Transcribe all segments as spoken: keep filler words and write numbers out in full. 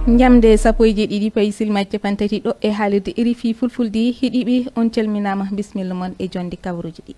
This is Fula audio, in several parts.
Njamde sappo e jeeɗiɗi payi silma capantati ɗo e haalirde R F I Fulfulde, heɗiiɓe, on calminaama, bismilla mon e jonde kabaruuji ɗi.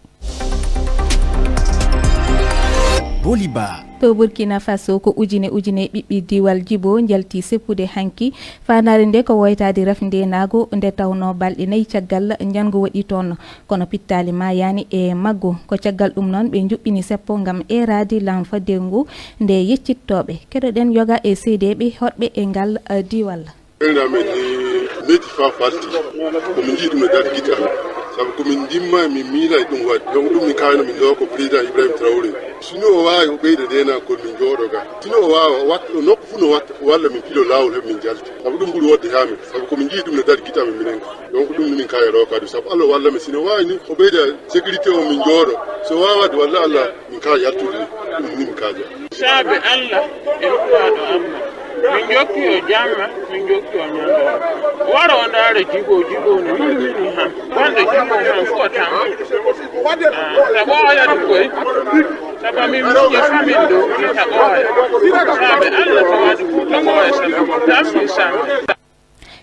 Boliba. To Burkina Faso, ko ujine ujine ɓiɓɓe diiwal Jibo njalti seppude hanki. Faandaare nde ko woytaade rafindeenaagu nde tawnoo balɗe nayi caggal njanngu waɗi toon, kono pittaali maayaani e maggu. Ko caggal ɗum noon ɓe njuɓɓini seppo ngam eeraade lamfadde ngu nde yeccittooɓe. Keɗoɗen yoga e seedeeɓe hoɗɓe e ngal, eh, diiwal. Ɓeynda men ni meti fa falti. Ko min njii ɗum no dari gite amen. Sabu ko min ndimma, min miila e ɗum waɗi. Donc ɗum min kaayno min ɗo ko président Ibrahima Traoré. Sino o waawi o ɓeyda ndeenankol min njooɗo ga. Sino o waawa o watta, o nokku fof no watta, walla min pilo laawol heɓa min njalta. Sabu ɗum ɓuri wodde haa men. Sabu ko min njii ɗum no dari gite amen minen ga. Donc ɗum min kaaya rokade. Sabu Allah walla men, sino waawi ni o ɓeyda sécurité o min njooɗo. So waawaade walla Allah min kaa yaltude ni. Ɗum min kaaja. Saabe Allah e Nulaaɗo Allah. Min jokki o jamma, min jokki o ñalawma. Waro o ndaara Jibo, Jibo no yurmini han. Wonde Jibo han fof tan. Ah, sabu o yadu koy. Sabu min muñi famin dow, min taɓoya. Saabe Allah tawade ko taɓoya sabu ko tammi sabu.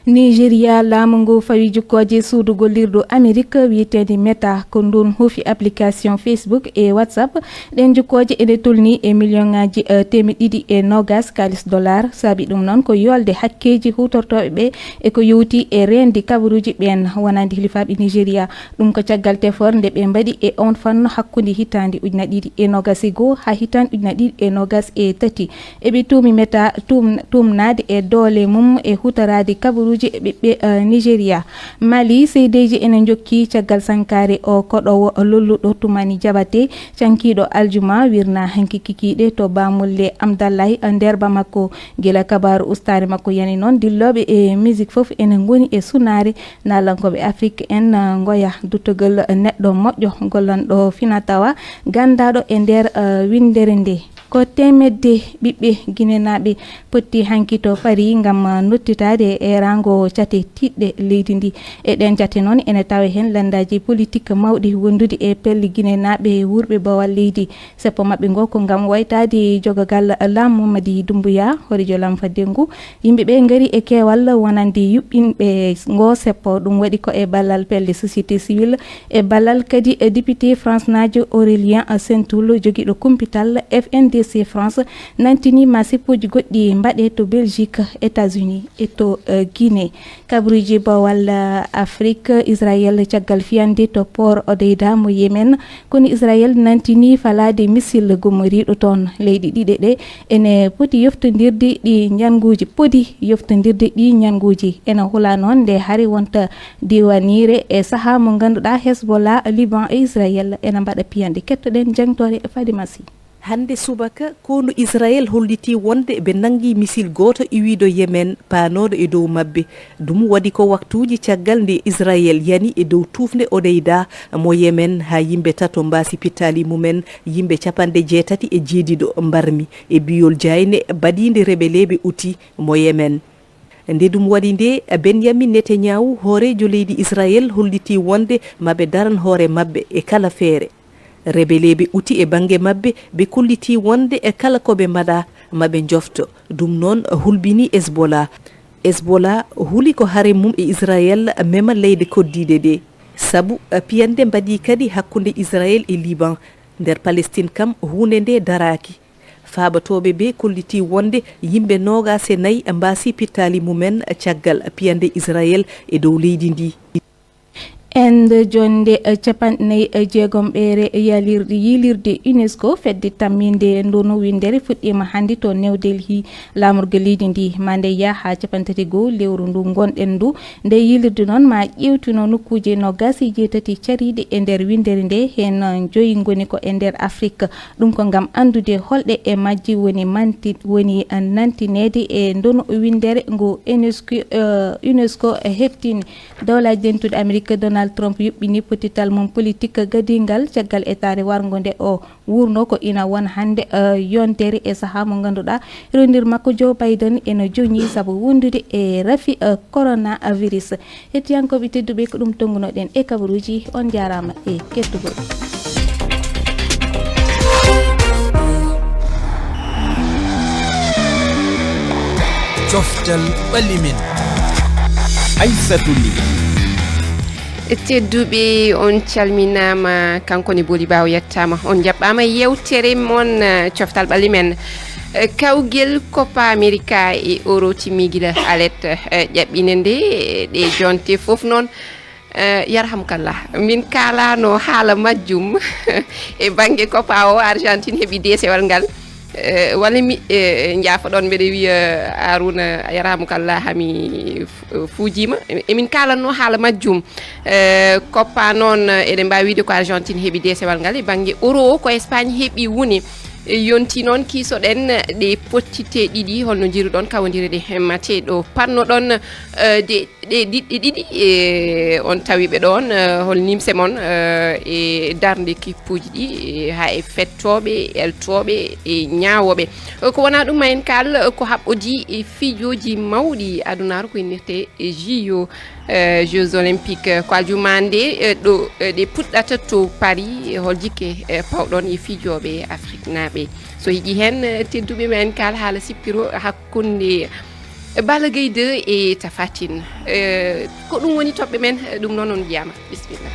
Nigeria, laamu ngu fawi jukkooje suudu gollirdu Amerik wiyeteende Meta, ko ndun huufi application Facebook e WhatsApp. Ɗen jukkooje ene tolni e miliyoŋaaji, eh, teemeɗɗe ɗiɗi e noogas kaalis dollar. Saabi ɗum noon ko yolde hakkeeji huutortooɓe ɓe e ko yowti e reendi kabaruuji ɓeen wonande hilifaaɓe Nigeria. Ɗum ko caggal tefoor nde ɓe mbaɗi e on fannu hakkunde hitaande ujunere ɗiɗi e noogas e goo haa hitaande ujunere ɗiɗi e noogas e tati. Eɓe tuumi Meta tuum-, tuumnaade e doole mum e huutoraade kabaruuji e ɓiɓɓe, eh, Nigeria. Mali, seedeeji ene njokki caggal sankaare o koɗoowo lolluɗo Tumani Jabate, cankiiɗo aljuma, wirnaa hanki kikiiɗe to Bamulle Amdallahi nder Bamako. Gila kabaaru ustaare makko yani noon, dillooɓe e musique fof ene ngoni e sunaare. Naalankooɓe Afrik en, eh, ngoya duttogol neɗɗo moƴƴo, gollanɗo fina tawa, ganndaaɗo e nder, eh, winndere nde. Ko teemedde ɓiɓɓe ginenaaɓe potti hanki to Paris ngam nottitaade e eeraango cate tiiɗɗe leydi ndi. E ɗeen cate noon ene tawe heen lanndaaji politik mawɗi wondude e pelle ginenaaɓe wuurɓe boowal leydi. Seppo maɓɓe ngo ko ngam waytaade jogagal laamu Mamadi Doumbouya, horeejo lamfadde ngu. Yimɓe ɓe ngari e keewal wonande yuɓɓinɓe ngo seppo. Ɗum waɗi ko e ballal pelle société civile, e ballal kadi e député France-naajo Aurélien Saint-Toul, jogiiɗo kumpital F N D C France, nantini ma seppoji goɗɗi mbaɗe to Belgique, États-Unis e to, eh, Guinée. Kabaruuji boowal, eh, Afrik, Israël caggal fiyande to port Hodeida mo Yemen, kono Israël nantini falaade missile gummoriiɗo toon. Leyɗe ɗiɗe ɗe ene poti yoftondirde ɗi njannguuji, poti yoftondirde ɗi njannguuji. Ene hula noon nde hari wonta diiwaniire e sahaa mo ngannduɗaa Hezbollah, Liban e Israël ene mbaɗa piyanɗe. Kettoɗen jangtoore Fadima Sy. Hannde subaka, konu Israël holliti wonde ɓe nanngi misil gooto iwiiɗo Yemen, paanooɗo e dow maɓɓe. Ɗum waɗi ko waktuuji caggal nde Israël yani e dow tuufnde Hodeida mo Yemen, haa yimɓe tato mbaasi pittaali mumen, yimɓe capanɗe jeetati e jeeɗiɗo mbarmi e biyol jayne baɗiinde rebeleeɓe Huti mo Yemen. Nde ɗum waɗi nde, Benjamin Netanyahu, hooreejo leydi Israël, holliti wonde maɓe daran hoore maɓɓe e kala feere. Rebeleeɓe Huti e bannge maɓɓe, ɓe kolliti wonde e kala ko ɓe mbaɗa, maɓe njofto. Ɗum noon hulɓini Hezbollah. Hezbollah huli ko hare mum e Israël mema leyɗe koddiiɗe ɗe. Sabu, eh, piyanɗe mbaɗi kadi hakkunde Israël e Liban. Nder Palestine kam, huunde nde daraaki. Faabatooɓe ɓe kolliti wonde yimɓe noogas e nayi mbaasi pittaali mumen caggal piyanɗe Israël e dow leydi ndi. Inde jonde, eh, capanɗe nayi e jeegom ɓeere yalirɗe yiilirde UNESCO, fedde tamminde ndonu winndere, fuɗɗiima hannde to New Delhi, laamorgo leydi ndi. Ma nde yaha haa capantati goo lewru ndu ngonɗen ndu. Nde yiilirde noon ma ƴeewtino nokkuuje noogas e jeetati cariiɗe e nder winndere nde, heen joyi ngoni ko e nder Afrik. Ɗum ko ngam anndude holɗe e majji woni manti-, woni, eh, nantineede e ndonu winndere ngu UNESCO, eh, UNESCO heɓtini. Dowlaaji Dentuɗi Amerik, Donald Trump yuɓɓini pottital mum politik gadiingal caggal etaare warngo nde o wuurno ko ina won hannde, eh, yontere e sahaa mo ngannduɗaa rewniiɗo makko Joe Biden ene joñi sabu wondude e rafi, eh, coronavirus. Hettiyankooɓe tedduɓe, ko ɗum tonngunoɗen e kabaruuji. On njaaraama e kettugol. Coftal ɓalli men. Aissatouli. Tedduɓe, on calminaama. Kanko ne Boli Baw yettaama. On njaɓɓaama yewtere mon, eh, coftal ɓalli men. Eh, kawgel Copa America e Euro timmi gila alet, eh, ƴaɓɓine nde, eh, ɗe jonte fof noon. Eh, yarhamukallah, min kaalano haala majjum e bannge Copa o. Argentine heɓi deesewal ngal. Eh, walla mi, eh, njaafoɗon, mbeɗa wiya Aruna, yarhamukallah, hami fu- fuujiima. E- emin kaalanno haala majjum. Eh, Copa noon, eh, eɗen mbaawi wiide ko Argentine heɓi deesewal ngal. E bannge Euro o, ko Espagne heɓi woni. Eh, yonti noon kiisoɗen ɗe pottite ɗiɗi, holno njiruɗon kawondire ɗe mate ɗo pannoɗon, eh, de ɗe diɗɗe ɗiɗi, e on tawi ɓe ɗoon, eh, hol nimse mon, eh, e darnde kippuuji ɗi, eh, haa e fettooɓe, eltooɓe e ñaawooɓe. Eh, ko wonaa ɗum, ma en kaal, eh, ko haɓɓodii e fijooji mawɗi adunaaru ko innirtee J O, eh, Jeux Olympiques, eh, ko aljuma nde, eh, ɗo, eh, ɗe puɗɗata to Paris, eh, hol jikke, eh, pawɗon e fijooɓe Afriknaaɓe? So hiɗi heen, eh, tedduɓe, ma en kaal haala sippiro hakkunde Balla Gaye deux e Tapha Tine. Eh, ko ɗum woni toɓɓe men, eh, ɗum noon on njiyaama. Bisimilla.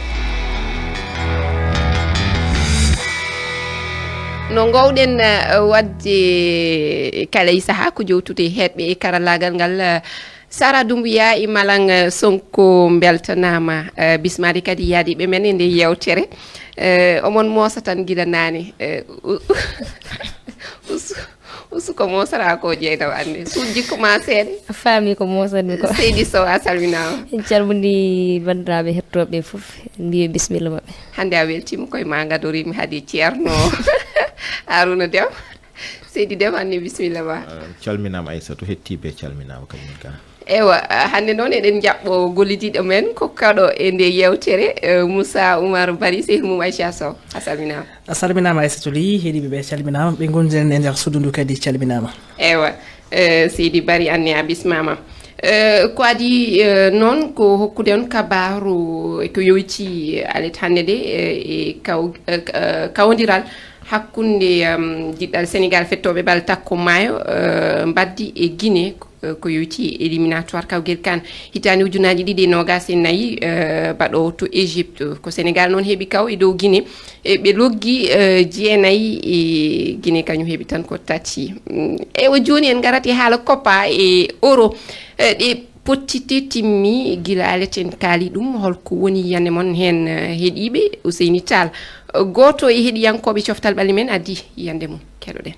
No ngoowɗen, eh, waɗde kala e sahaa ko jowtude heɗɓe e karallaagal ngal, eh, Sara Doumbouya e Malang, eh, Sonko mbeltanaama, eh, bismaade kadi yaadiiɓe men e nde yeewtere. Eh, omon moosa tan gila naane. Eh, u- u- us- Usu ko moosata ko, Jeyna, wande suut jikku ma seeɗa. A faami ko moosatmi ko. Seydi Sow, a salminaama. En calmini banndiraaɓe hettooɓe fof, en mbiye bisimilla maɓɓe. Hannde a weltiima koye ma, ngadoriimi hade Ceerno Haruna Dem. Seydi Dem, anne bisimilla ma. Eh, calminaama Aissatou, hettiiɓe calminaama kañum kala. Ewa, hannde noon eɗen njaɓɓo gollidiiɗo men ko kaɗo e nde yeewtere, eh, Moussa Oumar Bari, sehil mum Aisha Sow. A salminaama. A salminaama Aissatou Ly, heɗiiɓe ɓe calminaama, ɓe ngondiren e nder suudu ndu kadi calminaama. Ewa, eh, seydi Bari, anne a bismaama. Eh, ko adii, eh, noon ko hokkude on kabaaru e ko yowitii alet hannde nde, eh, e kaw- eh, eh, kawondiral hakkunde, em, diɗɗal Senegaal fettooɓe bal takko maayo, eh, mbaddi e Guinée, eh, ko yowitii éliminatoire kawgel kan hitaande ujunaaji ɗiɗi e noogaas e nayi, eh, baɗoowo to Égypte. Ko Senegaal noon heɓi kaw e dow Guinée. E ɓe loggi, eh, jeenayi, e Guinée kañum heɓi tan ko tati. Mm, eywa, jooni en ngarat e haala Copa e Euro. Eh, ɗe pottite timmi gila alet, en kaali ɗum. Holko woni yiyannde mon heen, eh, heɗiiɓe? Ousseyni Tall, eh, gooto e heɗiyankooɓe coftal ɓalli men addi yiyannde mum. Keɗoɗen.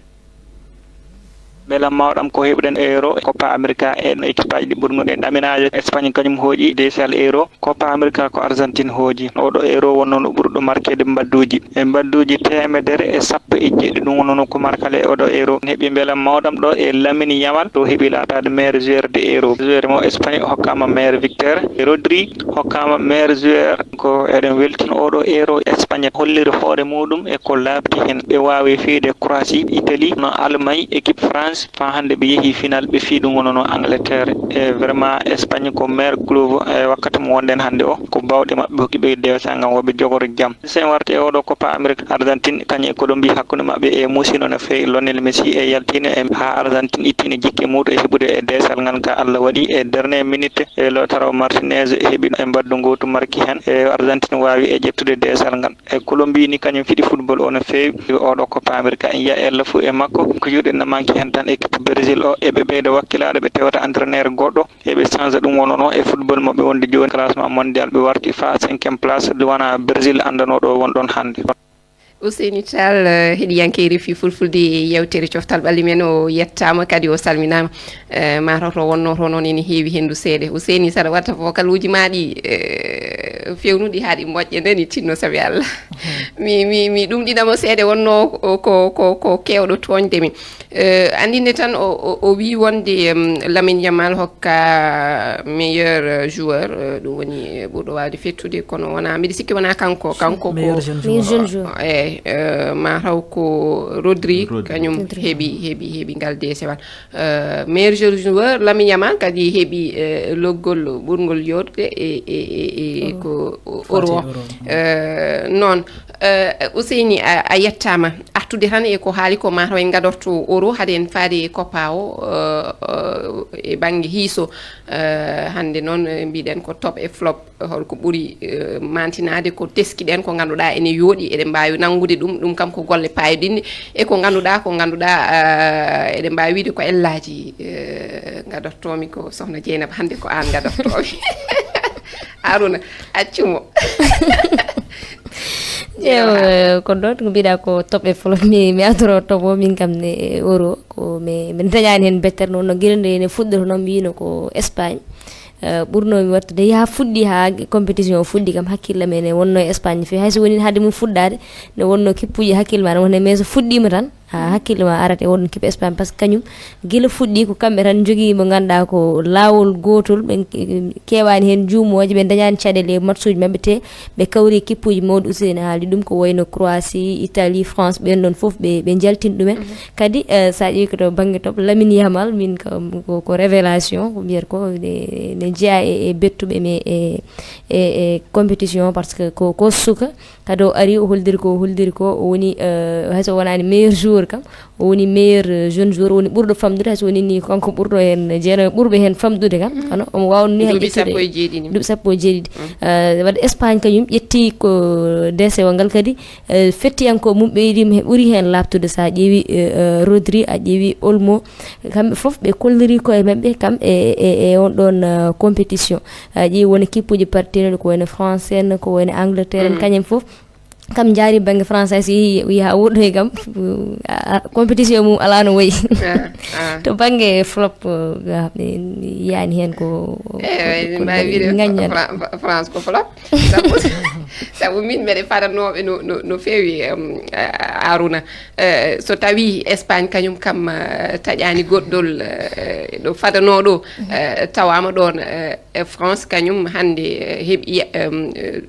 Beelam mawɗam ko heɓuɗen Euro, Copa America e no équipe aji ɗi ɓurnuɗen ɗaminaajo. Espagne kañum hooƴi deesal Euro, Copa America ko Argentine hooƴi. Oɗo Euro wonno no ɓurɗo marqueede mbadduuji. E mbadduuji teemedere e sappo e jeeɗiɗi, ɗum wonno ko markale e oɗo Euro. Heɓi beelam mawɗam ɗo e Lamine Yamal, ɗo heɓi laataade meilleur joueur de Euro. Joueur mo Espagne hokkaama meilleur buteur. Rodri hokkaama meilleur joueur. Ko eɗen weltin oɗo Euro Espagne holliri hoore muɗum e ko laaɓti heen. Ɓe waawi fiyde Croatie, Italie, no Allemagne, équipe France, faa hannde ɓe yehi final, ɓe fii ɗum wonno no Angleterre. E vraiment Espagne ko meilleur club e wakkati mo wonɗen hannde o, ko bawɗe maɓɓe hokki ɓe dewsa ngam woɓe jogoro jam. So en warti e oɗo Copa America, Argentine kañum e Colombie, hakkunde maɓɓe e muusino no feewi. Lionel Messi e yaltino e haa Argentine ittini jikke muɗum e heɓude e deesal ngal ka Allah waɗi e dernière minute. E Lautaro Martinez heɓi e mbaddu ngootu marki heen. E Argentine waawi e ƴettude deesal ngal. E Colombie ni kañum fiɗi football o no feewi. Oɗo Copa America en yiya ella fuu e makko. Ko yuɗen no manki heen tan équipe Brésil o, eɓe ɓeyda wakkilaade, ɓe tewata entraîneur goɗɗo, eɓe change ɗum wonno no e football maɓɓe wonde jooni classement mondial, ɓe warti fa cinquième place, wona Brésil anndanoɗo won ɗon hannde. Ousseyni Tall, eh, heɗiyanke R F I Fulfulde e yewtere coftal ɓalli men, o yettaama kadi o salminaama. Eh, ma toto wonno to noon ene heewi henndu seeɗa. Ousseyni, saɗa watta vocal uji ma ɗi, eh, fewnuɗi haa ɗi moƴƴa, ndeni tinno sabi Allah. Mi, mi, mi ɗum ɗiɗamo seeɗa wonno ko, ko, ko, ko kewɗo tooñde mi. Eh, anndinde tan o, o, o wii wonde, em, Lamine Yamal hokka meilleur, eh, joueur, eh, ɗum woni, eh, ɓurɗo waawde fettude, kono wona, mbiɗa sikki wona kanko, kanko ko meilleur jeune joueur. Eh, Eh, mataw ko Rodri, kañum heɓi heɓi heɓi ngal desewal. Eh, meilleur jeune joueur, Lamine Yamal kadi heɓi eh, loggol ɓurngol yooɗde e e e e ko euro o. Eh, noon. Eh, Ouseyni, a a yettaama artude tan e ko haali ko, mataw en ngadorto euro hade en faade e coppa o. Eh, eh, e bannge hiiso. Eh, hannde noon eh, mbiɗen ko top e flop. Holko ɓuri eh, mantinaade ko teskiɗen ko ngannduɗaa ene yooɗi, eɗen mbaawi nanngude ɗum. Ɗum kam ko golle paayodinɗe e ko ngannduɗaa ko ngannduɗaa eh, eɗen mbaawi wiide ko ellaaji. Eh, ngadortoomi ko sohna Jeynaba, hannde ko aan ngadortoomi. Aruna, accumo. Ewa, ko ɗon ko mbiɗa ko toɓɓe flop, mi mi adoro toɓo min kam ne euro ko mi min dañani heen bettere noon no gila nde ne fuɗɗoto noon mbiyino ko Espagne. Eh, ɓurno mi wattude yaa fuɗɗi haa compétition o fuɗɗi kam hakkille men ne wonno e Espagne feewi, hay so woni hade mum fuɗɗaade ne wonno kippuji hakkille ma ne wonde, mais so fuɗɗima tan ha hakkille ma arata e wonno kippe Espagne, parce que kañum gila fuɗɗi ko kamɓe tan jogii mo ganduɗa ko laawol gotol, ɓe keewani heen juumooje, ɓe dañani caɗeele e match uji maɓɓe te ɓe kawri kippuji mawɗi. Ouseyni haali ɗum ko wayno Croatie, Italie, France, ɓen ɗon fof ɓe ɓe jaltini ɗumen. Kadi eh, sa ƴeewi ko to banggue top, Lamine Yamal min kam ko ko révélation ko mbiyata ko ne ne jeeya e e bettuɓe mais e e e compétition, parce que ko ko suka kadi o ari o holliri ko o holliri ko o woni eh, hayso wonani meilleur joueur kam, o woni meilleur eh, jeune joueur, o woni ɓurɗo famɗude, hayso woni ni kanko ɓurɗo hen jeeno ɓurɓe hen famɗude kam, kono omo wawno ni hay duuɓi ƴettude sappo e jeeɗiɗi. Duuɓi sappo e jeeɗiɗi. Eh, wadde Espagne kañum ƴetti ko desewal ngal kadi. Eh, fettiyankoɓe mum ɓeydima he ɓuuri hen labtude, sa ƴeewi eh, eh, Rodri, a ƴeewi Olmo, kamɓe fof ɓe kolliri koye maɓɓe kam e e e on ɗon eh, compétition. A ƴeewi wona kippuji partenuɗe ko wayno France en, ko wayno Angleterre en, kañum fof kam jaari banggue France, hay so yeehi wiya ha woɗɗoy kam ah, compétition mum ala no wayi. To banggue flop eh, yani hen ko eyi mbawi wiide gaññande. Fra- Fra- France ko flop. Sabu sabu min mbeɗe fadanooɓe no no no feewi em, a- aruna. Eh, so tawi Espagne kañum kam eh, taƴani goɗɗol eh, ɗo fadanoo ɗo eh, tawama ɗon eh, e France kañum hannde eh, heɓi em, eh,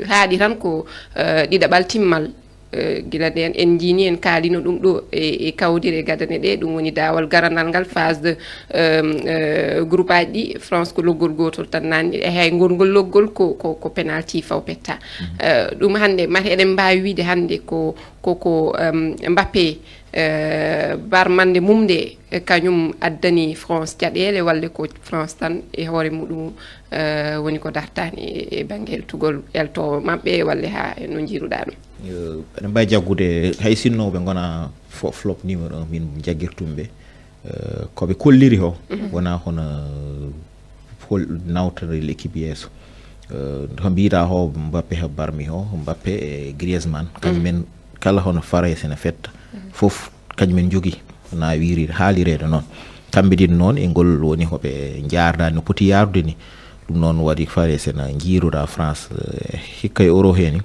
haaɗi tan ko eh, ɗiɗaɓal timmal. Eh, gila nden en jiini en kaalino ɗum ɗo e e kawdire gadane ɗe, ɗum woni daawal garanal ngal phase de eh, eh, groupe aji ɗi. France ko loggol gotol tan nanni e hay ngol ngol loggol ko ko ko penalty faw petta. Eh, ɗum hannde mata eɗen mbaawi wiide hannde ko ko ko em, Mbappé eh, barmande mum nde eh, kañum addani France caɗeele, walle ko France tan e hoore muɗum eh, woni ko dartani e e bangge eltugol eltowo maɓɓe walle ha no jiiruɗa ɗum. Eh, aɗa mbawi jaggude hay sinno ɓe gona fo- flop numéro un min jaggirtum ɓe. Eh, koɓe kolliri ho wona hono hol nawtaɗo l'équipe yeeso. Eh, ho mbiɗa ho Mbappe, ho barmi ho Mbappe e Griezmann, kañum en kala hono Farayse ne fetta fof, kañum en jogui na wiiri haalirede noon. Kamɓe ɗin noon e ngol woni hoɓe jaarda no poti yaarude ni. Ɗum noon waɗi Farayse na jiiruɗa France eh, hikka e euro heni,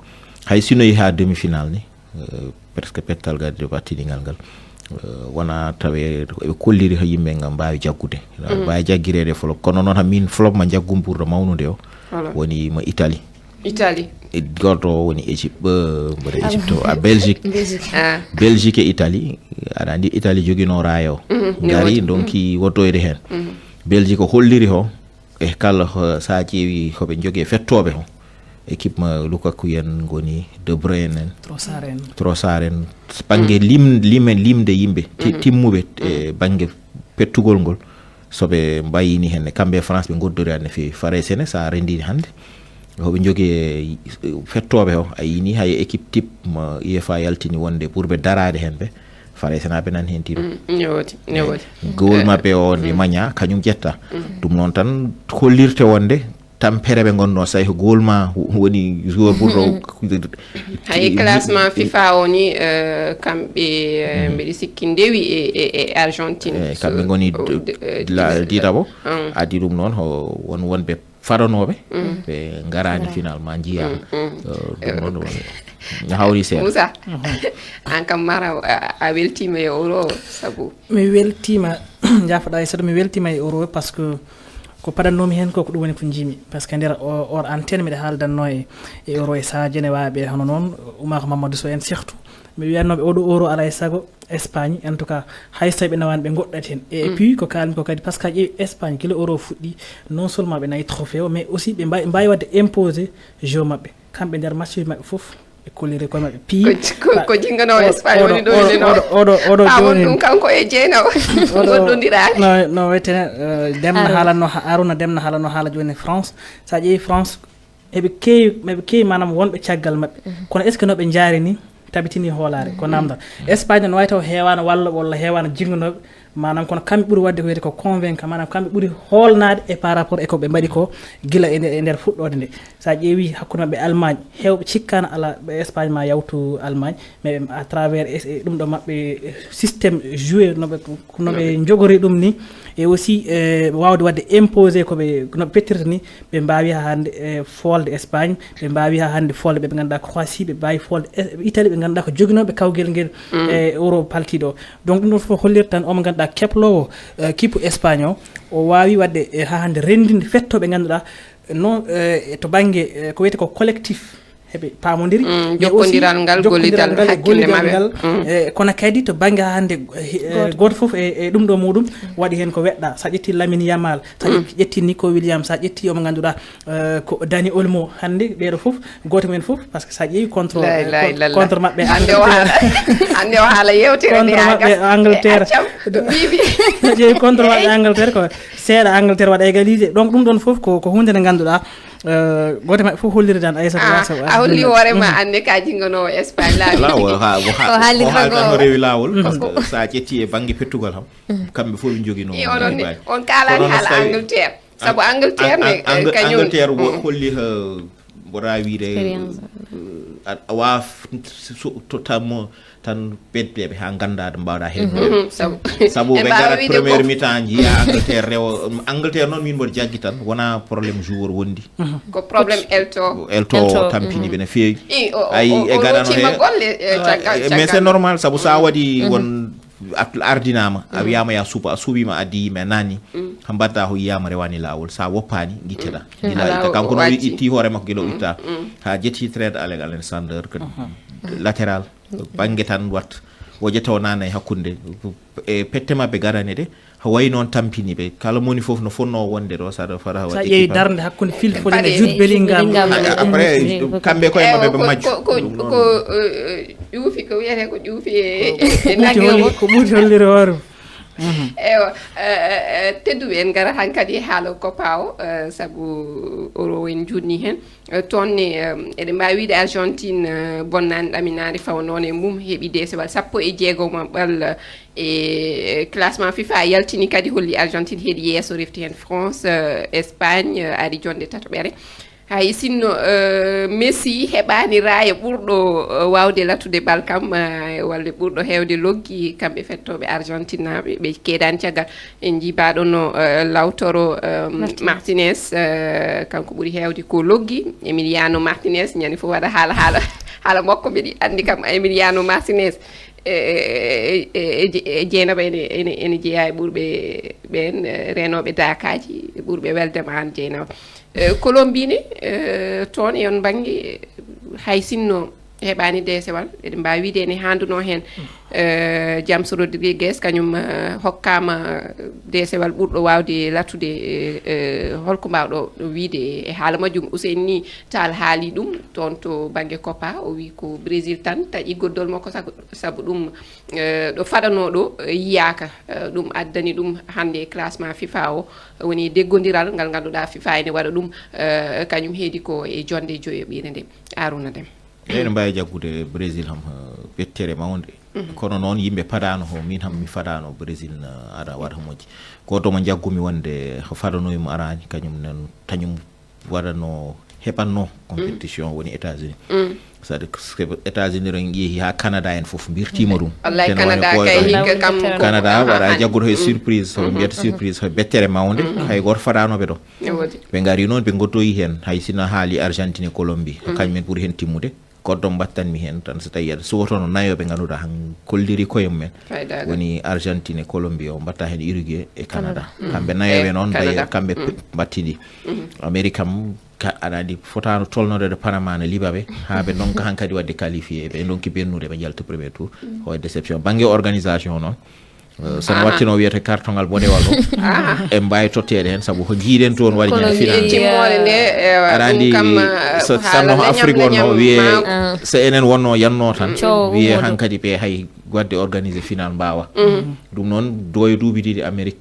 hay sino yeehi ha demi final ni. Eh, presque pettal gadde battiɗingal ngal. Eh, wona tawe ɓe kolliri ha yimɓe ngam mbawi jaggude. Mbawi jagguirede flop, kono noon ha min flop ma jaggum ɓurɗo mawnude o woni mo Italie. Italie. E goto o woni Égypte, eh, mboɗo Égypte o a Belgique. Belgique e Italie. Aɗa andi Italie joguino raaya o, gari donki wottoyde hen. Belgique o holliri ho e kala ho- sa ƴeewi hoɓe jogui e fettoɓe ho, équipe ma Lukaku en goni, De Bruyne en, Trossard en. Trossard en, banggue lim, lime limde yimɓe ti- timmuɓe e banggue pettugol ngol. Soɓe mbayini henne kamɓe e France ɓe goddori an no feewi. Farayse ne sa rendini hannde hoɓe jogui e fettoɓe ho, a yini hay équipe type mo UEFA yaltini wonde pour ɓe darade hen ɓe. Farayse na ɓe nan hen tino. Ne woodi, ne woodi. Gowol maɓɓe o nde maña kañum ƴetta. Ɗum noon tan hollirte wonde tampere ɓe gonno, so tawi ko gowol ma woni joueur ɓurɗo. Hay classement fifa o ni eh, kamɓe eh, mbeɗa sikki ndewi e e- e argentine. Eyi, kamɓe ngoni la- ɗiɗaɓo. Addi ɗum noon ho won wonɓe fadanooɓe ɓe ngaraani finalement njiyaama. Ɗum noon woni no hawri seeɗa. Moussa, an kam mara a weltiima e euro o sabu mi weltiima. Jaafoɗa e saɗa mi weltiima e euro o parce que Ko paɗannoomi heen ko, ko ɗum woni ko njiimi, par ce que nder o- or antenne mbiɗa haaldanno e e euro e sadio ne waaɓe hono noon, Oumar Mamadou Sow en surtout. Mi wiyatnooɓe oɗo euro alaa e sago Espagne, en tout cas, hay so tawi ɓe nawaani ɓe ngoɗɗat heen. E puis ko kaalmi ko kadi, par ce que a ƴeewi Espagne gila euro fuɗɗi, non seulement ɓe nayi trophée o, mais aussi ɓe mbaawi mbaawi waɗde imposé jeu maɓɓe. Kamɓe nder match maɓɓe fof ɓe kolliri koye maɓɓe piyi. Ko jinngano Espagne woni ɗo ine noon. Oɗo oɗo oɗo joni ɗum kanko e jeyna o goɗɗondiraani. No no wetene demna haalanno aruna demna haalanno haala joni France. Sa ƴeewi France eɓe keewi eɓe keewi maanaam wonɓe caggal maɓɓe, kono est ce que noɓe jaari ni tabitini hoolaare ko namdal. Espagne no wawi taw heewano walloɓe walla heewano jinnganoɓe, maanaam kono kamɓe ɓuri waɗde ko wiyete ko convaincant, maanaam kamɓe ɓuri hoolnaade e par rapport e ko ɓe mbaɗi ko gila e nder fuɗɗoode nde. So a ƴeewi hakkunde maɓɓe Allemagne, heewɓe cikkaano alaa ɓe Espagne ma yawtu Allemagne, mais ɓe à travers e ɗum ɗo maɓɓe système joué noɓe noɓe njogori ɗum ni, e aussi e wawde wadde imposé koɓe noɓe pettirta ni, ɓe mbawi ha hande e folde Espagne, ɓe mbawi ha hande folde ɓe ɓe ganduɗa Croatie, ɓe mbawi folde Italie ɓe ganduɗa ko joguinoɓe kawgel ngel e euro paltiɗo. Donc ɗum ɗon fof hollirta tan omo ganduɗa keplowo kippu Espagne o, o wawi wadde ha hande rendinde fettoɓe ganduɗa non to banggue ko wiyete ko collectif. Heɓe pamodiri jokkondiral ngal gollital hakkille maɓɓe ngal. Kono kadi to banggue ha hande goto foof e ɗum ɗo muɗum waɗi hen ko weɗɗa. Sa ƴetti Lamine Yamal, sa ƴetti Nico Williams, sa ƴetti omo ganduɗa ko Dani Olmo, hande ɓeɗo foof goto men foof par ce que sa ƴeewi contre contre maɓɓe hande o haala yewtere contre maɓɓe Angleterre. Sa ƴeewi contre maɓɓe Angleterre ko seeɗa Angleterre waɗa égalisé. Donc ɗum ɗon foof ko ko hunde nde ganduɗa. Goto maɓɓe fof holliri tan Aissata Wasa a holli hoorema anne ka jinnganowo Espagne laabi o haalirta ko rewi lawol par ce que sa ƴetti e banggue pettugol ham kamɓe fof ɓe jogino on kalani haala Angleterre sabu Angleterre ne kañum Angleterre holli ha mboɗa wiide a wawa to tammo tan beddeɓe ha ganda ɗo mbawɗa hen sabu ɓe garat première mi-temps jiiya Angleterre rewa Angleterre noon min mboɗo jaggi tan wona problème joueur wondi ko problème elto elto tampini ɓene feewi ayi e gadano he mais c'est normal sabu sa waɗi won ardinama a wiyama ya suupa a suuɓima a diyima e nani ha mbatta ko yiyama rewani lawol sa woppani guitteɗa gila itta kanko noon itti hoore makko guila o itta ha jetti trade Alex Alexander ko latéral banggue tan wat woƴe taw nana e hakkude e pette mabɓe garane ɗe ha wayi noon tampini ɓe kala moni foof no fonno wonde ɗo saɗa fara sa ƴeewi darde hakkude filfoden e jude belingam après kamɓe koye mabɓe ɓe majju ko ƴuufi ko wiyete ko ƴuufi e nagge ko ɓuuti holliri hoore eywa tedduɓe en gara hankadi haala koppa o sabu oro en jutni hen toon ne eɗen mbawi wiide Argentine bonnani ɗaminade fawa noon e mum heeɓi desewal sappo e jeegoma ɓal e classement fifa yaltini kadi holli Argentine heeɗi yeeso refti hen France Espagne ari jonde tatoɓere. Hay sinno Messi heɓani raaya ɓurɗo wawde latude bal kam walla ɓurɗo hewde loggi kamɓe fettoɓe Argentinaɓe ɓe keedani caggal. En jii baɗo no Lautaro Martinez kanko ɓuri hewde ko loggi. Emiliano Martinez ñande fof waɗa haala haala haala makko mbiɗi andi kam Emiliano Martinez e jeynaba ene ene jeeya e ɓurɓe ɓen renoɓe dakaji ɓurɓe weldema an jeynaba. Colombie ne toon e on banggue hay sinno heɓani desewal eɗen mbawi wiide ene handuno hen. James Rodriguez kañum hokkama desewal ɓurɗo wawde latude holko mbawɗo wiide e haala majjum Ousseyni Tall haali ɗum toon to banggue coppa o wi ko Brésil tan taƴi goddol makko sabu ɗum ɗo faɗano ɗo yiyaka. Ɗum addani ɗum hande classement fifa o woni deggodiral ngal ganduɗa fifa ene waɗa ɗum kañum heedi ko e jonde joyoɓire nde Aruna Dem. Eɗen mbawi jaggude Brésil ham bettere mawnde. Kono noon yimɓe padano ho min ham mi fadano Brésil na ara waɗa moƴƴi goto mo jaggumi wonde ko fadanoyimo arani kañum nen kañum waɗano heɓanno compétition woni États-Unis. C'est-à-dire que États-Unis ren yeehi ha Canada en foof mbirtima ɗum. Wallay Canada kay hikka kam Canada waɗa jaggude hoye surprise hoɓe mbiyata surprise hoye bettere mawnde. Hay goto fadanoɓe ɗo ɓe gari noon ɓe gottoyi hen hay sino haali Argentine e Colombie ko kañum en ɓuuri hen timmude. Goɗɗo mbattanmi heen tan, so tawii aɗa suwoto no nayo ɓe ngannduɗaa han kolliri koye mumen. Faydaagal. Woni Argentine, Colombie o, mbatta heen Uruguay e Canada. Canada. Kamɓe nayo ɓe noon, Canada. Mbayi-, kamɓe pe-, mbattidi. Amérique kam, ka, aɗa anndi, fotaano tolnoreede Panama no liɓa ɓe, haa ɓe ndonka hankadi waɗde qualifié, ɓe ndonki bennude, ɓe njalta premier tour. Ko waɗi déception. Bannge organisation noon, eh, so no wattino wiyete kartoŋal bonewal o, en mbaawi totteede heen, sabu ko njiiɗen toon waɗi Kono heen final. Njiiɗen timmoode nde, ewa, aɗa anndi, ɗum kam, eh, so, ko sanno haala leñam, Afrique wonno leñam wiyee, ma- so enen wonno yanno tan, coowo wiyee ummoto. Hankadi ɓe hay waɗde organisé final mbaawa. Ɗum noon, doyo duuɓi ɗiɗi Amérique,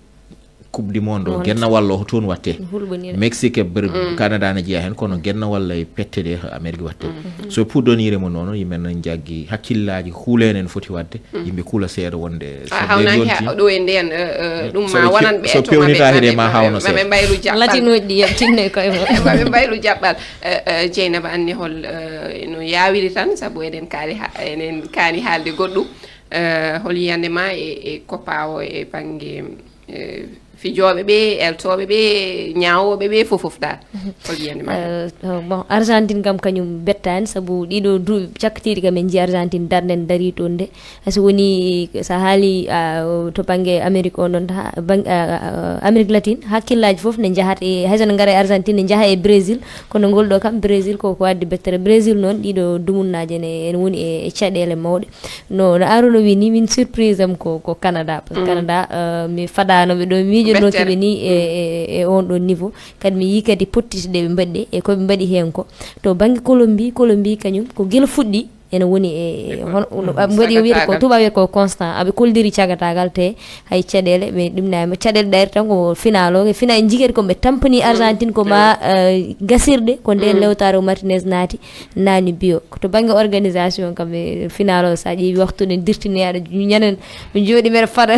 Coupe du Monde o, genna walla ko toon watte. Hulɓinire. Mexique e Br-, Canada ne jeya heen, kono genna walla e pette ɗe ko Amérique watte. So puɗɗoniire mo noon, yimɓe nan jaggi hakkillaaji, huuleene no foti waɗde, yimɓe kula seeɗa wonde so ɓe yonti. Ɗo e ndeen, eh, eh, ɗum ma wonan ɓe so to, ma ɓe, pewnitaaki de, ma ma ɓe, hawno ma ɓe seeɗa. Mbaylu jaɓɓal. Latinooji ɗi yaltinne koye mum. Ma ɓe mbaylu jaɓɓal. Eh, eh, Jeynaba, anni hol, eh, no yaawiri tan, sabu eɗen kaali ha-, eɗen kaani haalde goɗɗum. Eh, hol yiyannde ma e, e koppa o e bannge, eh, fijooɓe ɓe, eltooɓe ɓe, ñaawooɓe ɓe, fof, fof dal? Hol yiyannde ma? Eh, bon, Argentine kam kañum bettaani, sabu ɗiɗo duuɓi cakkitiiɗi kam en njii Argentine darnde nde darii toon nde. Hay so woni, so a haali, ah, to bannge Amérique o noon, ha, bang-, ah, ah, Amérique latine, hakkillaaji fof ne njahata e, hay so ne ngara e Argentine, ne njaha e Brésil, kono ngol ɗo kam Brésil ko, ko addi bettere. Brésil noon, ɗiɗo dumunnaaji ene, ene woni e, e caɗeele mawɗe. No, no Arona wi ni, min surprise am ko, ko Canada. Parce que Canada, euh, mi fadaano ɓe ɗo miijonoki ɓe ni e, e, e on ɗon niveau. Kadi mi yii kadi pottite ɗe ɓe mbaɗi ɗe e ko ɓe mbaɗi heen ko. To bannge Colombie, Colombie kañum ko gila fuɗɗi ene woni e, e hono, no, ɓe mbaɗi o wiyata ko, tubaab wiyata ko constant. Aɓe kolliri cagatagal te hay caɗeele, ɓe ɗumnaama. Caɗeele ɗayre tan ko final o, final en jigati ko ɓe tampani Argentine ko ma, euh, gasirɗe, ko nden Lautaro Martinez naati, naani biyo. To bannge organisation kam, e final o, so a ƴeewi waktu ɗen dirtini, aɗa ñanen, mi jooɗi mbeɗa fada.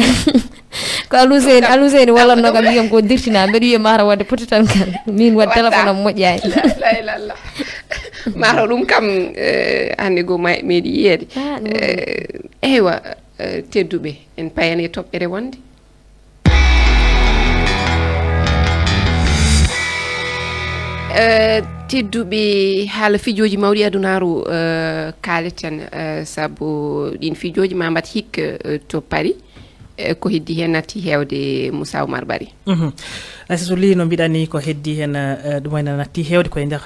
Ko Alhuseyni, Alhuseyni wallatno kam, mbiyam ko dirtina, mbeɗa wiya mata waɗde poti tan kan. Min waɗ téléphone am moƴƴaani. La ilaha illallah. Mata ɗum kam, eh, hannde go ma-, meɗi yiyeede. Ah, ɗum waɗi. Eh, eywa, eh, tedduɓe, en payane toɓɓere wonde. Eh, tedduɓe, haala fijooji mawɗi adunaaru, eh, kaaleten, eh, sabu ɗin fijooji ma mbat hikka, eh, to Paris, eh, ko heddi heen natti heewde Moussa Oumar Bari. Mhm. Aysatu Ly, no mbiɗani ko heddi heen, eh, ɗum wayno natti heewde koye nder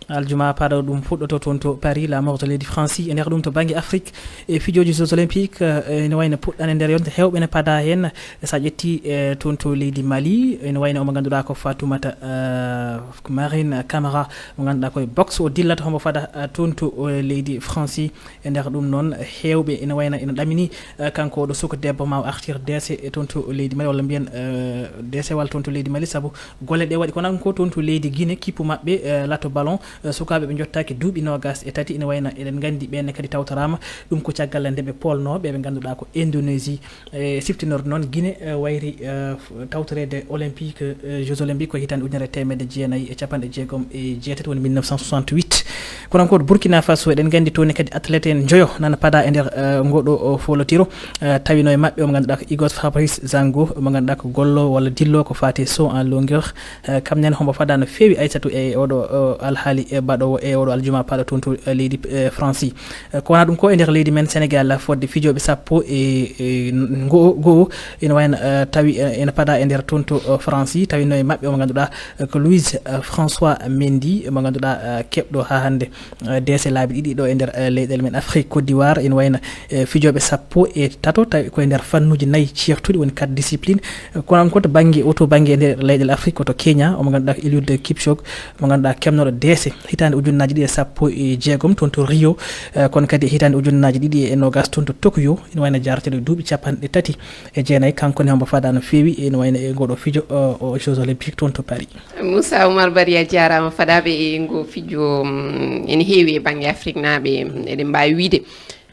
aljuma paɗo ɗum fuɗɗoto toon to Paris, la mort de leydi Franci. E nder ɗum to bannge Afrique, e fijooji Jeux Olympiques, eh, ene wayno puɗɗane nder yonde heewɓe ne pada heen. So a ƴetti, eh, toon to leydi Mali, ene wayno omo ngannduɗaa ko Fatoumata, eh, Marine Camara, mo ngannduɗaa ko e boxe o dillata, homo fada, eh, toon to, eh, leydi Franci. E nder ɗum noon, heewɓe ene wayno ene ɗamini, eh, kanko oɗo suka debbo ma o artir deese e toon to leydi Mali, walla mbiyen, eh, deesewal toon to leydi Mali, sabu golle ɗe waɗi. Kono ko toon to leydi Guinée, kippu maɓɓe, eh, lato ballon, eh, sukaaɓe ɓe njottaaki duuɓi noogas e tati, ene wayno eɗen nganndi ɓeen ne kadi tawtoraama. Ɗum ko caggal nde ɓe poolno ɓe ɓe ngannduɗaa ko Indonésie. E siftinorde noon, Guinée, eh, wayri, eh, f-, tawtoreede Olympique, eh, Jeux Olympiques ko hitaande ujunere e teemedde jeenayi e capanɗe jeegom e jeetati, woni mille neuf cent soixante-huit. Kono encore Burkina Faso, eɗen nganndi toon ne kadi athlète en njoyo nana pada e nder, eh, ngoɗo o folotiro. Eh, tawino e maɓɓe omo ngannduɗaa ko Igos Fabrice Zango, omo ngannduɗaa ko gollo walla dillo ko faati e saut en longueur. Eh, kam nene homo fada no feewi Aysatu e oɗo, o, alhaali e baɗowo e oɗo aljuma paɗo toon to, eh, leydi, eh, Franci. Eh, ko wona ɗum ko e nder leydi men Sénégal, fodde fijooɓe sappo e, e ngo-, go'o ene wayno, eh, tawi, eh, ene pada e nder toon to, eh, Franci, tawino e maɓɓe omo ngannduɗaa, eh, ko Louis, eh, François Mendy, mo ngannduɗaa, eh, keɓɗo haa hannde, eh, deese laabi ɗiɗi ɗo e nder, eh, leyɗeele men Afrique. Côte d'Ivoire ene wayno, eh, fijooɓe sappo e tato, tawi koye nder fannuuji nayi ceertuɗi, woni quatre disciplines. Eh, kono encore to bannge, o to bannge e nder leyɗeele Afrique, ko to Kenya, omo ngannduɗaa ko Eliud Kipchoge, mo ngannduɗaa kemnoɗo deese hitaande ujunnaaji ɗiɗi e sappo e jeegom toon to Rio, eh, kono kadi e hitaande ujunnaaji ɗiɗi e noogas toon to Tokyo, ene wayno jaareteeɗo duuɓi capanɗe tati e jeenayi, kanko ne hombo fada no feewi, ene wayno e ngoɗo fijo, o, o Jeux Olympiques toon to Paris. Moussa Oumar Bari, a jaaraama. Fadaaɓe, e ngo fijo, mm, ene heewi e bannge Afrique naaɓe, mm, eɗen mbaawi wiide.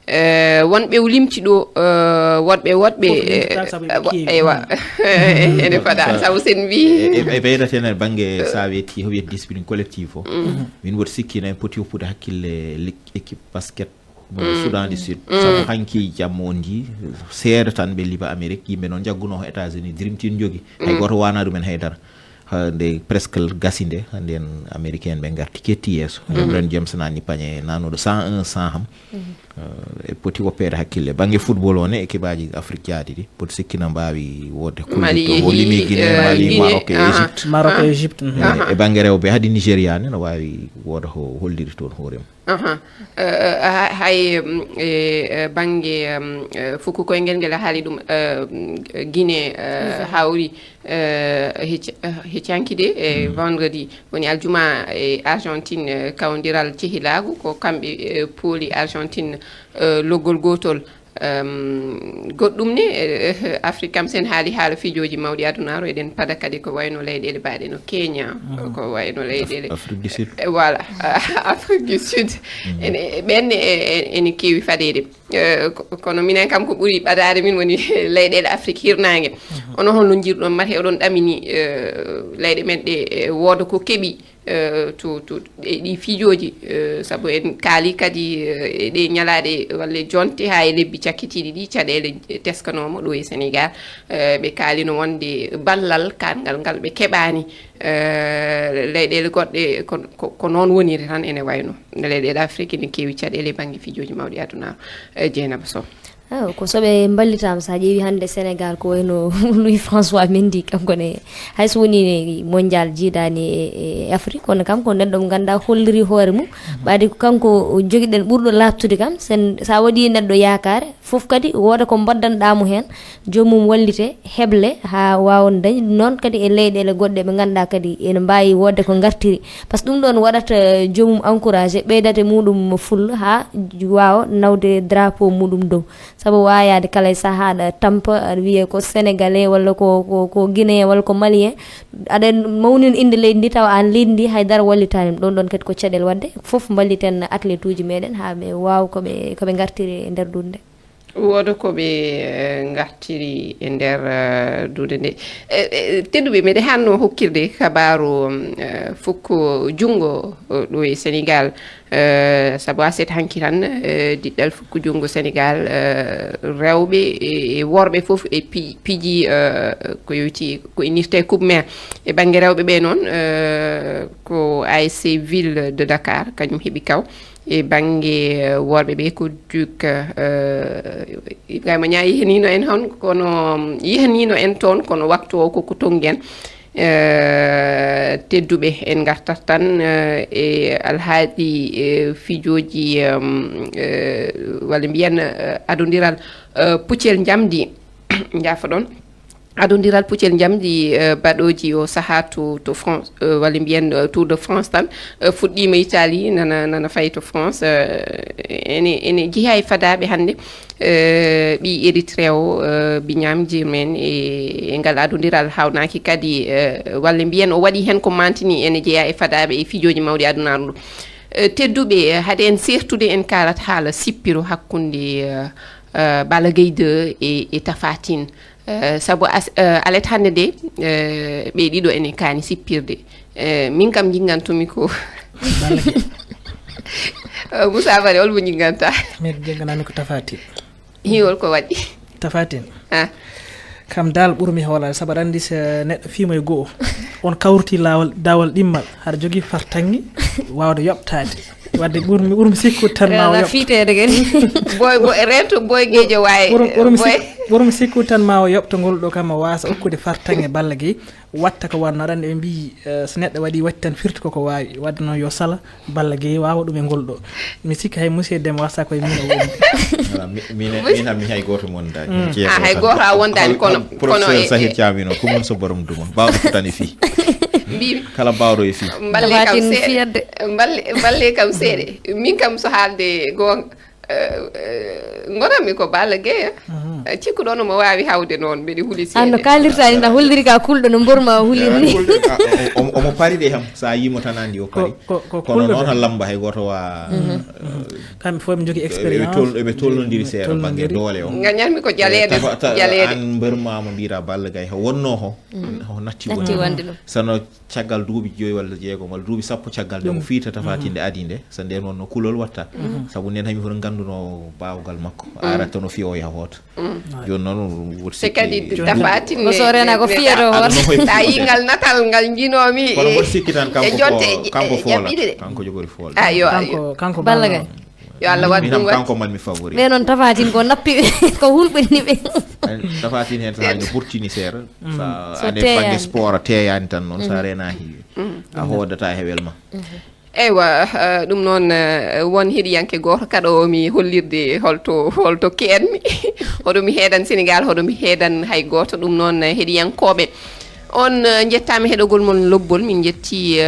Eh, wonɓe o limti ɗo, eh, woɗɓe, woɗɓe, fof limti tan, eh, sabu eɓe eh, keewi. Eywa. Ene fada, sabu sen mbi. E, e, e ɓeydata heen e bannge, so a wetti, ko wiyete discipline collective o. Min woto sikki en poti hoppude hakkille lik-, équipe basket mo Soudan du Sud. Sabu hanki jamma on njii, seeɗa tan ɓe liɓa Amérique, yimɓe noon njaggunoo ko États-Unis, Dream Team njogi. Hay gooto waana ɗumen haydara. Ha nde presque gasi nde, hannde en Américain ɓe ngarti ketti yeeso. Lebron James nani pañe nanuɗo cent un cent ham. Eh, e poti woppeede hakkille. Bannge football o ne, e kibaaji Afrique jaadi ɗi, poti sikki na mbaawi wodde Mali kulli to, o limi yehi, Guinée, eh, Mali, Guinée, Maroc e aha. Égypte. Maroc e Égypte, mhm. Eh, e bannge rewɓe, hadi Nigeria ne, no waawi wooda ko holliri toon hoore mum. Aha. Eh, eh, ha-, hay, mm, e, eh, bannge, mm, eh, fuku koyngel ngel a haali ɗum, eh, mm, Guinée, eh, hawri, eh, hec-, eh, heccanki de, e vendredi, woni aljuma e Argentine, eh, kawndiral cehilaagu, ko kamɓe, eh, pooli Argentine, eh, loggol gootol. Em, goɗɗum ne, eh, eh, Afrique kam, sen haali haala fijooji mawɗi adunaaru, eɗen pada kadi ko wayno leyɗeele baaɗe no Kenya, ko wayno leyɗeele Afrique du Sud. Eh, voilà, Afrique du Sud. Ene, ɓen ne, e, e, ene keewi fadeede. Eh, ko-, kono minen kam ko ɓuri ɓadaade min woni leyɗeele Afrique hirnaange. Ono holno njirɗon, mate oɗon ɗamini, eh, leyɗe men ɗe, eh, wooda ko keɓi, eh, to, to, e ɗi fijooji, eh, sabu en kaali kadi, eh, e ɗe ñalaaɗe walla jonte haa e lebbi cakkitiiɗi ɗi, caɗeele teskanooma ɗo e Sénégal. Eh, ɓe kaalino wonde ballal kaangal ngal ɓe keɓaani. Eh, leyɗeele goɗɗe ko, ko, ko noon woniri tan ene wayno. Leyɗeele Afrique ene keewi caɗeele e bannge fijooji mawɗi aduna. Eh, Dieynaba Sow. Aw, ko so ɓe mballitaama, so a ƴeewi hannde Sénégal, ko wayno Louis François Mendy, kanko ne, hay so woni ne mondial jiidaani e, e Afrique, kono kanko neɗɗo mo ngannduɗaa holliri hoore mum, ɓaade ko kanko jogiɗen ɓurɗo laaɓtude kam, sen, so a waɗi neɗɗo yaakaare, fof kadi wooda ko mbaddanɗaa mo heen, joomum wallite, heble, haa waawa dañde. Ɗum noon kadi e leyɗeele goɗɗe ɓe ngannduɗaa kadi ene mbaawi woodde ko ngartiri. Par ce que ɗum ɗoon waɗata joomum encouragé, ɓeydata e muɗum fulla haa waawa nawde drapeau muɗum dow. Sabu waawaade kala e sahaa aɗa tampa, aɗa wiya ko Sénégalais walla ko, ko, ko Guinéen walla ko Malien. Aɗa mawnina innde leydi ndi tawa aan leydi ndi hay dara wallitaani ɗum. Ɗoon ɗoon kadi ko caɗeele waɗde fof mballiten athlète uji meɗen haa ɓe waawa ko ɓe, ko ɓe ngartiri e nder duunde. Wooda ko ɓe, eh, ngartiri e nder, eh, duunde nde. Eh, eh, tedduɓe, meɗe hanno hokkirde kabaaru, eh, fukko junngo, eh, ɗo e Sénégal. Eh, sabu aset hanki tan, eh, diɗɗal fukko junngo Sénégal, eh, rewɓe e, e worɓe fof e pi-, piji, eh, ko yowiti ko innirte Coupe Mère. E bannge rewɓe ɓe noon, eh, ko A S C Ville de Dakar, kañum heɓi kaw. E bannge, eh, worɓe ɓe ko Duc, eh, Ibrahima Niang yehnino en hon, kono yehnino en toon, kono waktu o koko tonngen. Eh, tedduɓe, en ngartat tan, eh, e alhaali, eh, fijooji, em, eh, walla mbiyen, eh, adondiral, eh, puccel njamdi. Njaafoɗon. Adondiral puccel njamdi, eh, baɗooji o sahaa to, to France, eh, walla mbiyen, eh, Tour de France tan, eh, fuɗɗiima Italie, nana, nana fayi to France, eh, ene, ene jeyaa e fadaaɓe hannde, eh, ɓii Érythrée o, eh, Bignam Germain e, e ngal adondiral haawnaaki kadi, eh, walla mbiyen o waɗi heen ko mantini ene jeyaa e fadaaɓe e fijooji mawɗi adunaaru ndu. Eh, tedduɓe, eh, hade en seertude en kaalat haala sippiro hakkunde, eh, eh, Balla Gaye deux e, e Tapha Tine. Eh, sabu as-, eh, alet hannde nde, eh, ɓe ɗiɗo ene kaani sippirde. Eh, min kam njinngantu-mi ko Balla Gaye. Eh, Moussa Bari, hol mo njinnganta? Min njinnganaa-mi ko Tapha Tine. Hiwol ko waɗi? Tapha Tine. Ah. Kam dal ɓurmi hoolaade, sabu aɗa anndi so neɗɗo fiimo e go'o, on kawruti laawol, daawol ɗimmal, haɗa jogii fartaŋŋe waawde yoɓtaade. Wadde ɓurmi, ɓurmi sikkude tan ma o yoɓ. Fiiteede kadi. Boy, boy, rento boy geejo waay. Ɓur-, ɓurmi Boy. Sik-, ɓurmi sikkude tan ma o yoɓto ngol ɗo kam o waasa okkude fartaŋŋe Balla Gaye. Watta ko wanno, aɗa anndi ɓe mbiyi, eh, so neɗɗo waɗi watti tan firti koko waawi. Wadde noon yo sala Balla Gaye waawa ɗum e ngol ɗo. Mi sikki hay monsieur Deme wasa koye min o woni. Voilà, mi, min, min, mi hay gooto mon da. Mm. Ah, hay gooto a wondaani, kono, kono professeur e, Sahir e Thiam wino, ko mon so borom dumon. Baawɗo ko tan e fii. Mbiimi. Kala baawɗo e fii. Mballe kam Tapha Tine seeɗa. Fiyat de. Mballe, mballe kam seeɗa. Min kam so haalde goonga, eh, eh, ngonanmi ko Balla Gaye, eh. Mhm. Eh, cikkuɗo no mo waawi hawde noon, mbeɗe huli seeɗa. An no kaalirta ni, na holliri ka kulɗo no mborma huli ni. Kulɗo, a, o, o, omo pari de ham, sa yimo tan andi o pari. Ko, ko, ko kono kulɗo noon de. Lamba hay gooto wa, mhm, eh, kamɓe fof ɓe njogii expérience. Eɓe tol-, eɓe tolnondiri seeɗa bannge doole o. Ngañatmi ko jaleeɗe, eh, Tafa-, ta-, jaleeɗe. An mbër ma mo mbiira Balla Gaye, ho wonno ho, mm, ho natti wonde. Natti wonde ɗum. Sano caggal duuɓi joyi walla jeegom walla duuɓi sappo caggal nde o fiita Tapha Tine nde adi nde, so nden wonno kulol watta. Mhm. Sabu nden hay mi hoto nganndu No baawgal makko arata no fiyo yaha hoota. Jooni noon wot te kadi sikki tafatin o sorena ko fiyeto hoota. Ɗa yi ngal natal ngal njinomi. Kono mboɗo sikki tan e kanko jonte ko kanko e foolat ƴaɓɓiɗe ɗe. Kanko jogori foolat. Ayo ayo. Kanko kanko Balla Gaye. Yo Allah waɗ ɗum waɗ. Kanko man mi favori. Ɓe noon tafatin ko nappi ɓe ko hulɓini ɓe. Tafatin heen so hayno burtini seeɗa. So ane teeyani. Bannge sport a teeyani tan noon so a reenaaki a hoodata hewel ma. Eywa. Ɗum noon won heɗiyanke gooto kaɗo mi hollirde holto holto keedmi. Hoɗo mi heedan Sénégal hoɗo mi heedan hay gooto ɗum noon heɗiyankooɓe. On njettaama heɗogol mon lobbol min njetti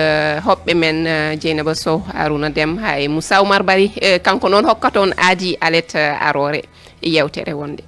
hoɓɓe men. Jeynaba Sow Aruna Dem hay Moussa Oumar Bari kanko noon hokkata on aadi alet aroore yewtere wonde.